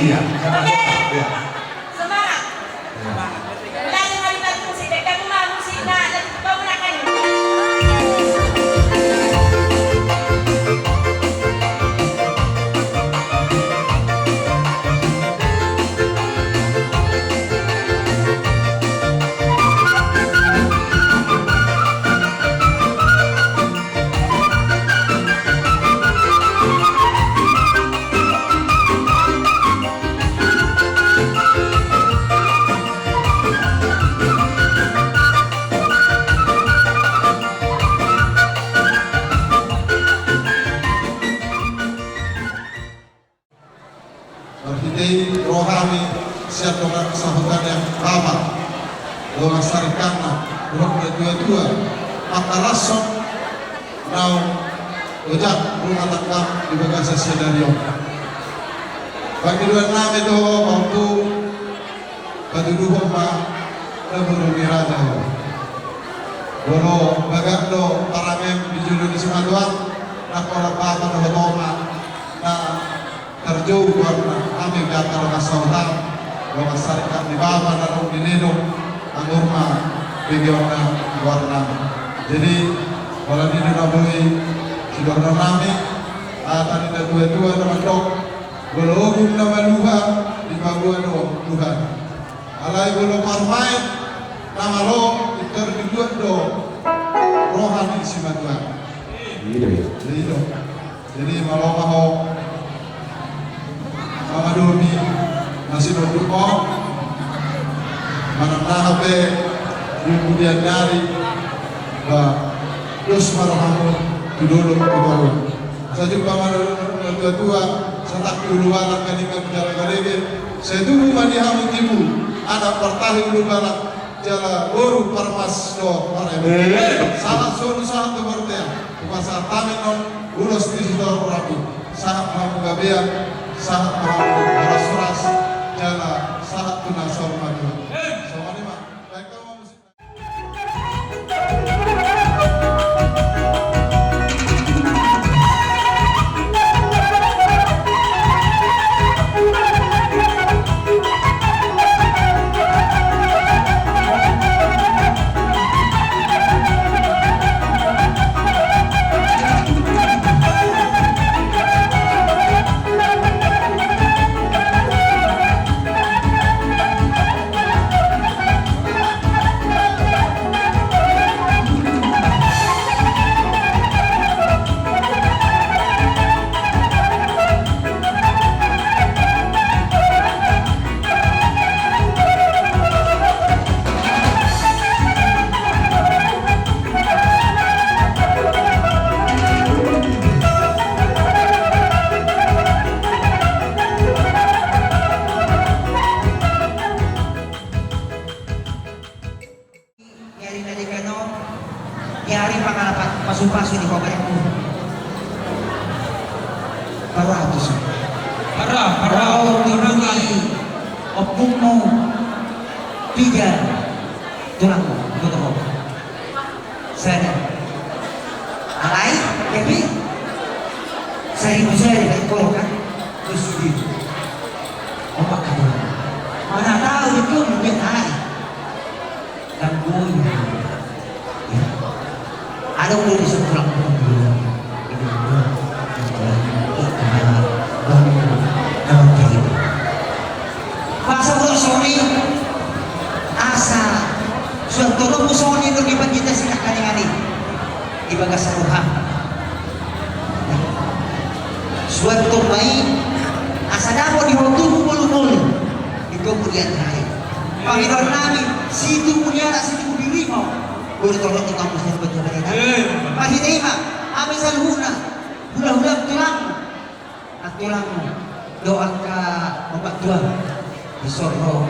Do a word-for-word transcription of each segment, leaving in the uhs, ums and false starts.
Iya. Oke. Iya. Semangat. Iya. Lagi hari baru musik, dekat rumah musik, nah, lagi bangun akan. Marhite i ro hami sian dongan sahuta ni Bapa, dongan saringkatna, dohot natuatua, mangkalashon naung ojak rumah tangga di bagasan sadari on. Pangidoan nami tu ho, patuduhon ma na boru ni raja ho. Molo bagak do parangem di jolo ni simatuam, na holan bapa dohot oma na tarjou goarna, hami pe angka dongan sahuta, dongan saringkat ni bapa na adong di Ledong, anggur ma begeonna goarna. Jadi, holan i do na boi sidohonon nami, hata ni natuatua na mandok, molo ogung na maluha, dipaboa do Tuhan. Alai molo parumaen na malo, pintor dibuat do roha ni simatuam. I do i. I do. Jadi, malo ma ho mangadopi na sinonduk on, manang na hape di kemudian hari, ba, dos ma rohamu tu dolok tu toru. Asa jumpa ma natuatua, sahat tu ulubalang, ganinggan jala garege, sai tubu ma di hamu tibu anak partahi ulubalang, jala boru parmas dohot pareme. Sahat solu sahat tu bontean. Hupasahat hami annon ulos ni sitorop rapi. Sahat ma hamu gabean, sahat ma hamu horas-horas, jala sahat tu na saur matua. Songon i ma. Baen hamu ma musik. Di ari na denggan on, di ari pangalapan pasu-pasu di ho, badanmu. Parratus. Parra, parra, parra, parra. Ompungmu, piga tulangmu, iboto ho? Sada. Alai, jadi, saribu sada, kan, koro, kan? Terus di, opat, kan? Mana tahu itu, dia tahu. Ganggu. Adong do dison tulang punggung. Boasa molo songon i, asa suan tolongmu songon i do di pandita sinangkaningan i di bagasan roham. Suan tolongmu i asa dapot di ho tubu molu-molu. Itu kemudian hari. Pangidoan nami, situbu ni anak, situbu ni rimo. Boi do torop tu kampus dan baju mereka. Marhite i ma, hami saluhutna, hula-hula tulang, tulang, dohot angka ompung tua. Dison ro,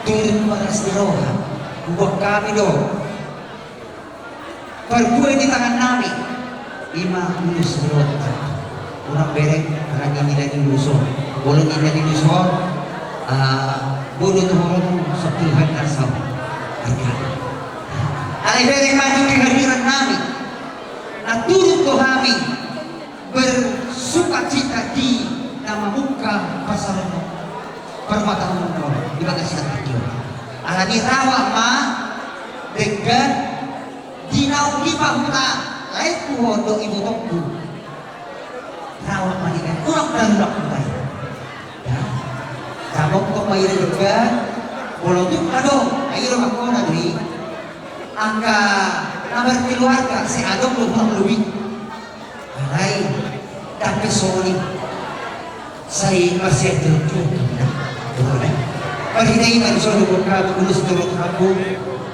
turun ma las ni roha, huboan hami do. Parbue ni tangan nami, i ma ulos ni rohanta. Hurang bereng, hurang ninna ni ulos on. Molo ninna ni ulos on, ah, bodo tu horong, sepuluhan narsau. Arga. Alai bereng ma tu di hadiran nami. Na turut do hami bersukacita di na mamungka Mata umum di bagas santiki on. Alani rawa ma denggan di naung dipahuta laengku on dohot ibotongku. Rawa ma denggan, unang tarulak huta i. Ya. Sabongkop ma i denggan, molo tung adong, ai ro mangkona do i. Angka na markeluarga sai adong do hurang lobi. Alai, tapi songon i. Sai masian terus. Betul, eh? Marhite i ma dison do bokka, ulos torop rambu,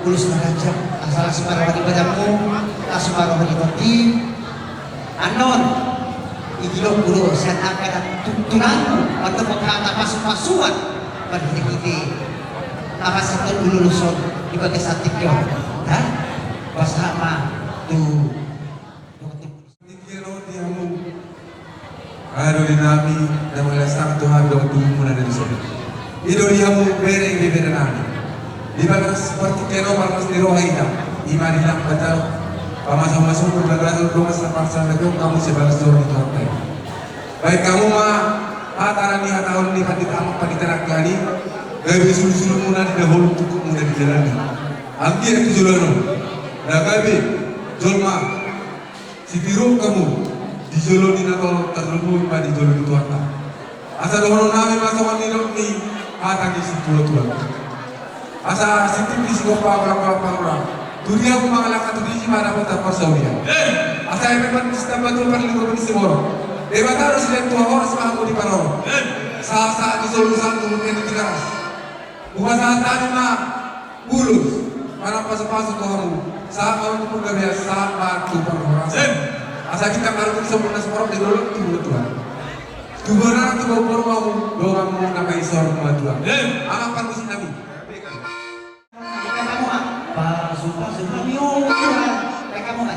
ulos na ganjang, asa las ma roha ni badanmu, las ma roha ni tondim. Annon, idok ulos, sian angka na tu-, tunanmu, atau hata pasu-pasuan, marhite-hite. Apa satu ulos on, di bagas santiki on. Hah? Pas sama, tu. Didok di hamu, adoli nami, na mangalehon sangap tu hami dohot tubumuna na dison. Didok di hamu bere, ibebere nami. Di bagas partingkian on marlas ni roha hita, i ma di na patau. Pamasu-masu, pamasu-masu, dongan saparsahaton hamu sebagai joro ni Tuhanta i. Baen hamu ma hata na nihatahon ni pandita, amang pandita nangkin i, gabe sulu-sulumuna di na holom, tungkotmuna di jalanna. Anggiat tu joloan on, na gabe jolma sitiruon hamu di jolo ni na tolu, tarlumobi ma di jolo ni Tuhanta. Asa dohonon nami ma songon nidok ni hata ni situa-tua. Asa sititi sigompa, holang-holang parhorasan. Tudia hamu mangalangka, tudia i ma dapotan parsaulian. Asa eme ma ni sitamba tu parlinggoman ni siborok. Debata do silean tu hahoras ma hamu diparorot. Sahat-sahat ni solu, sahat tu bontean ni Tigaras. Hupasahat hami ma ulos, manang pasu-pasu tu hamu, sahat ma tu panggabean, sahat ma tu parhorasan. Asa ginjang hamu di sombong na sumorop, di dolok tu boru tua. Tu boru anak, tu boru boru ma hamu, donganmu na paisor matua. Amang parmusik nami. Pasu-pasu nami, o Tuhan. Baen hamu ma.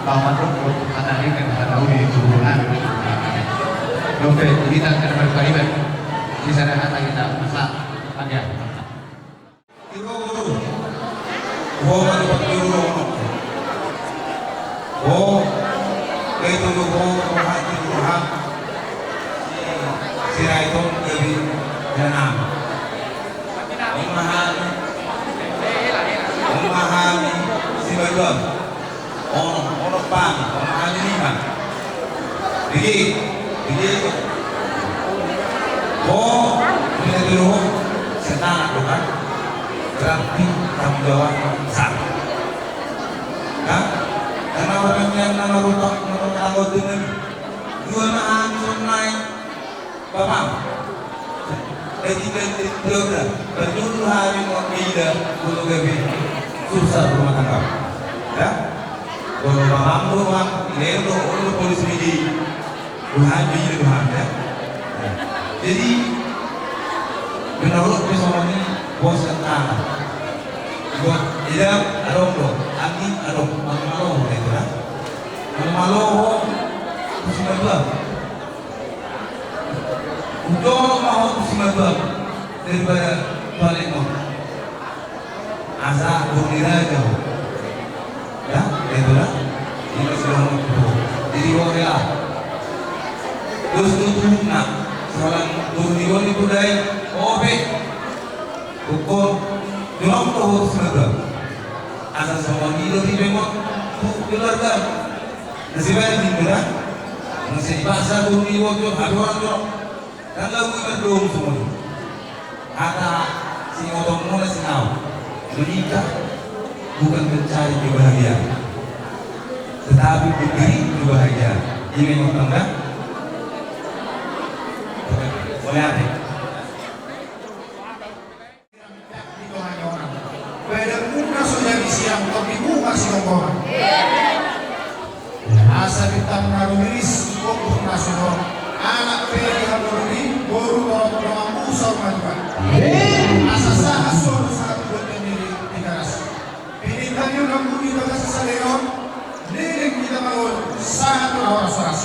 Paman rokok, hata ni kan hata uli turunan. Dope, kita kan berpariban. Di sana hata kita masa, ada. Ho ma di paturu ho. Ho, ketu ho, ho hati ho. Siraiton gabe enam. Ho ma hami. Ho ma hami. Sibaduam. Ono, ono pang, ono hami lima. Digi, digi. Ho, ini dulu ho. Senang aku kan. Berarti tanggung jawab besar. Kan? Karena orang yang nama rupa, nama tanggung jawab. Dua na hami sonai. Bapam. Jadi kan dia udah berjudul hari mau pindah untuk gabe susah rumah tangga. Ya? Kalau bapam doang, dia udah polisi di Tuhan, di Tuhan ya. Jadi menurut pesongan ini bos yang tanah. Buat tidak ada dong, angin ada, malu-malu gitu ya. Malu-malu, terus kedua. Ujolo ma ho tu simatua daripada balik ho. Asa boru ni raja ho. Ya, itu lah. Ini sudah mau. Jadi ho ya. Terus tutup na. Soalan boru ni ho ni budai. Ope. Hukum. Jolong tu ho tu simatua. Asa sama ni do di bemo. Tu keluarga. Nasiba di mura. Nasiba sa boru ni ho tu. Aduh orang tu. Kan lagu ikan dong semua. Kata si motong muna si kau. Menikah bukan mencari kebahagiaan, tetapi memberi kebahagiaan. Ini yang pertama. Boleh ada. Badanmuna so jadi siang, tondimuna sidongkonan. Asa bintang na rumiris, gokhon na sudok. Anak pe dihaborui, boru torop donganmu saur matua. Asa sahat solu sahat buat sendiri di garas. Pinintang ni ulang bumi bagas saleon, leleng kita bangun, sahat tu horas-horas.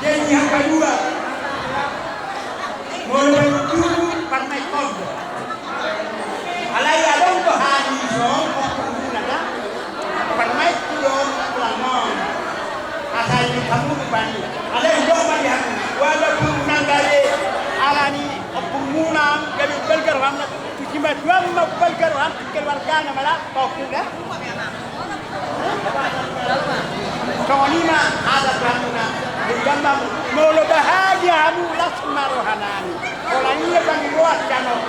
Jadi angka dua. Molo baen tubu, parmaen tondo. Alai adong do hami dison, ompung bulan na. Parmaen tu do tulang on. Asa i hamu di bani. Alai do bani hamu. Mambahen roham tu keluargana ma laho paungkuna. Songon i ma hata tu hamuna. Denggan ma hamu. Molo bahagia hamu las ma rohanami. Pola ia pangiroan sian on.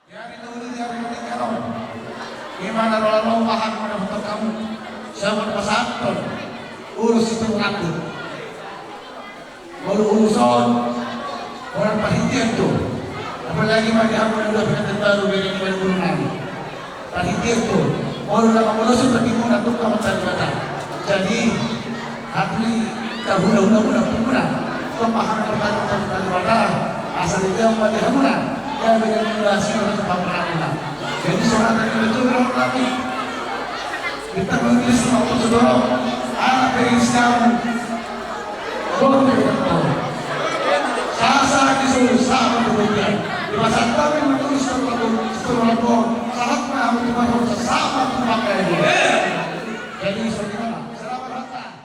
Jadi, tahu dia, dia, dia, kalau. Gimana, kalau, kalau paham, mana, untuk kamu? Saya mau pasanton. Urus itu, ragu. Molo uruson, orang parhitean tu. Apalagi ma di hamu na dua pengantin baru, bere ni baru, baru nari. Parhitean tu. Molo na mangolosi parhitean na tu, kamu cari kata. Jadi, hati, tahuna-huna muna, puna. Pemahaman pertanyaan, pertanyaan, asa di dalam bagi hamuna. Yang beda generasi, orang tu paparan. Jadi, seorang tadi betul, orang lagi. Kita mengiris, mau tu dorong. Anak beri Islam. Sahat-sahat ni solu, sahat ma tu bontean. Di bagasan hami mangolu sitorus, sitorus on, sahat ma hamu tu parhorasan, sahat ma tu panggabean. Jadi songon i ma. Selamat datang.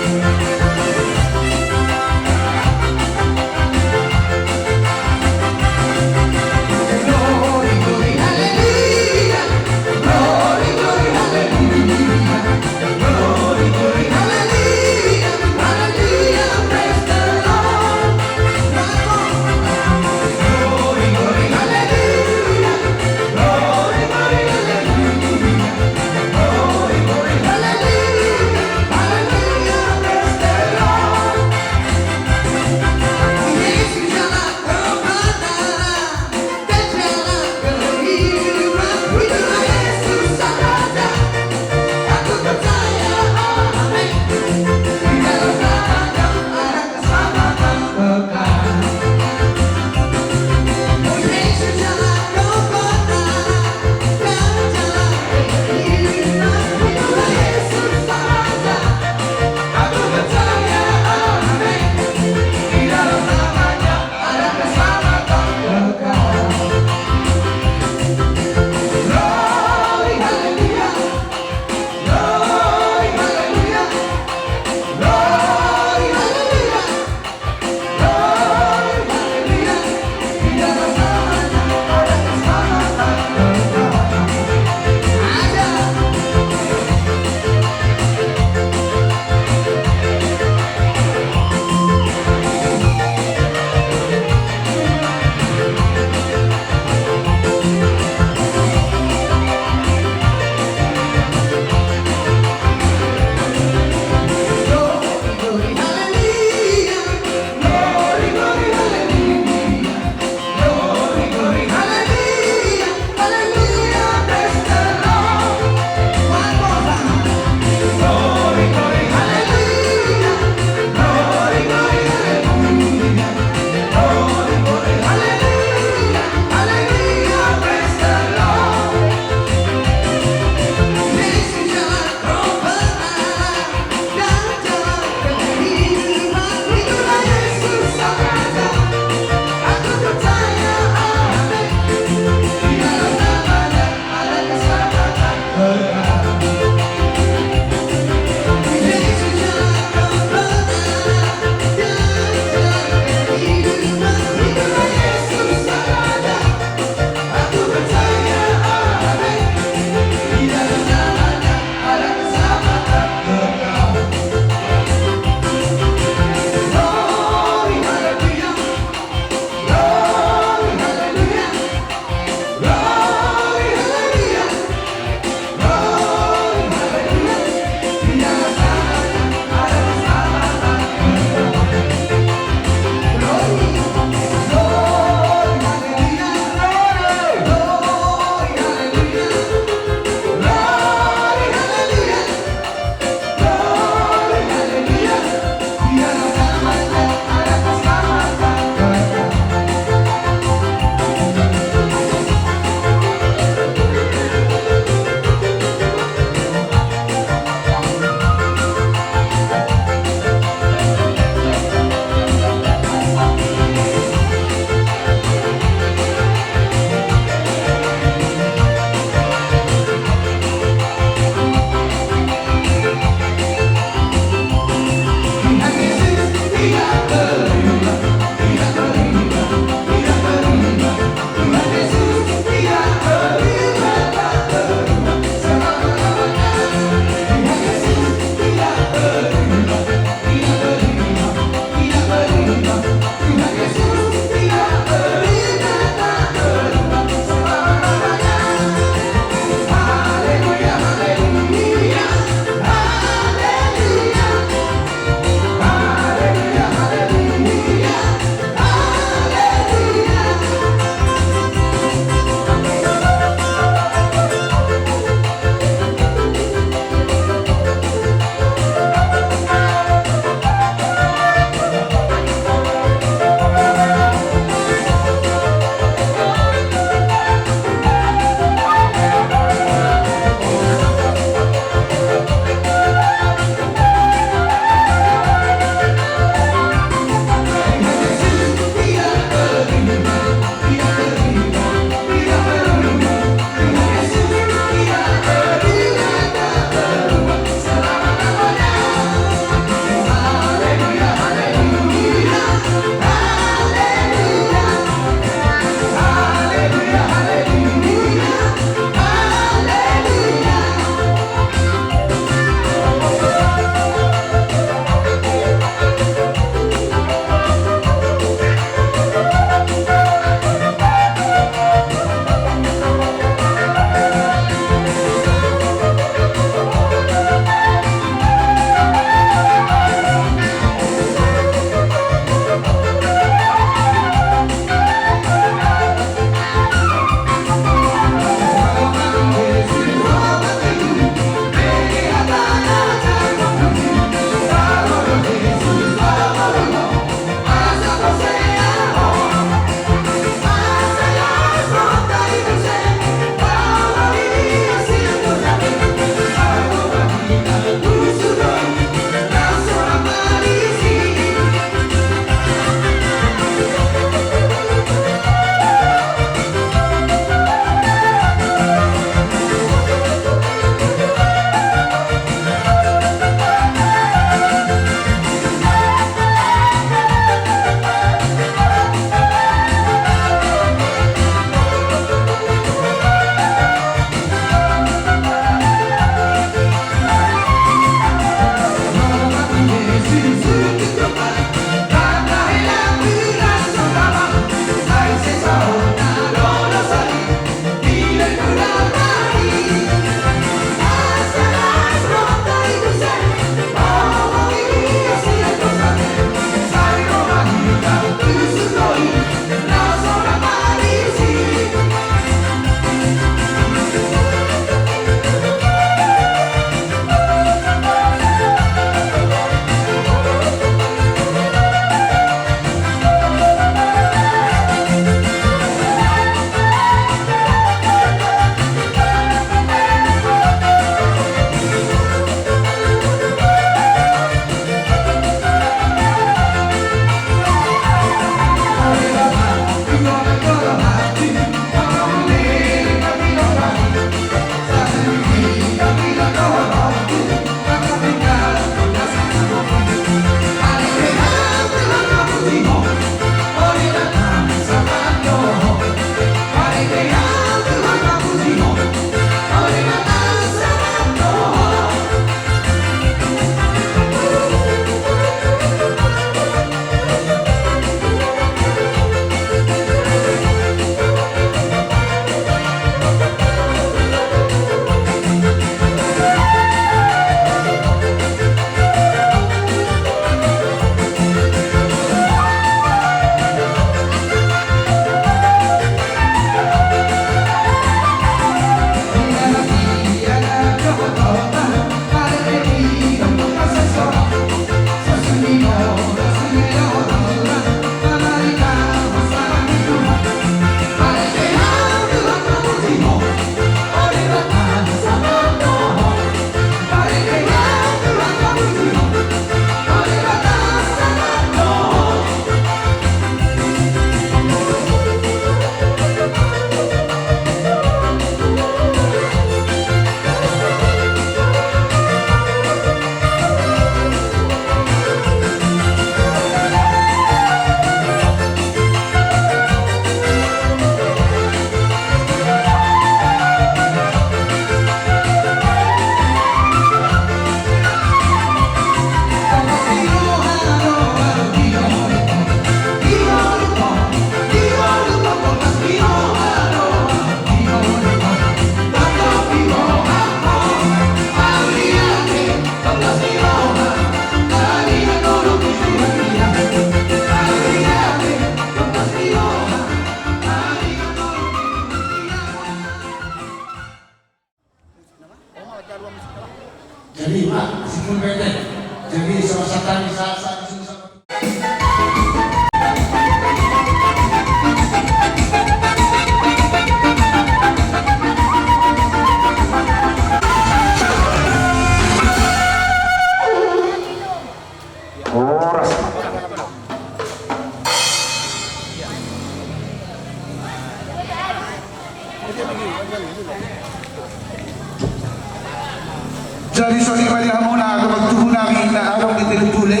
Jadi songon i ma di hamuna, angka panghataion nami na adong di Teluk Pule,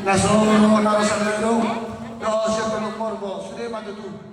na so, na so, na so, na so, na so, sude ma tutu.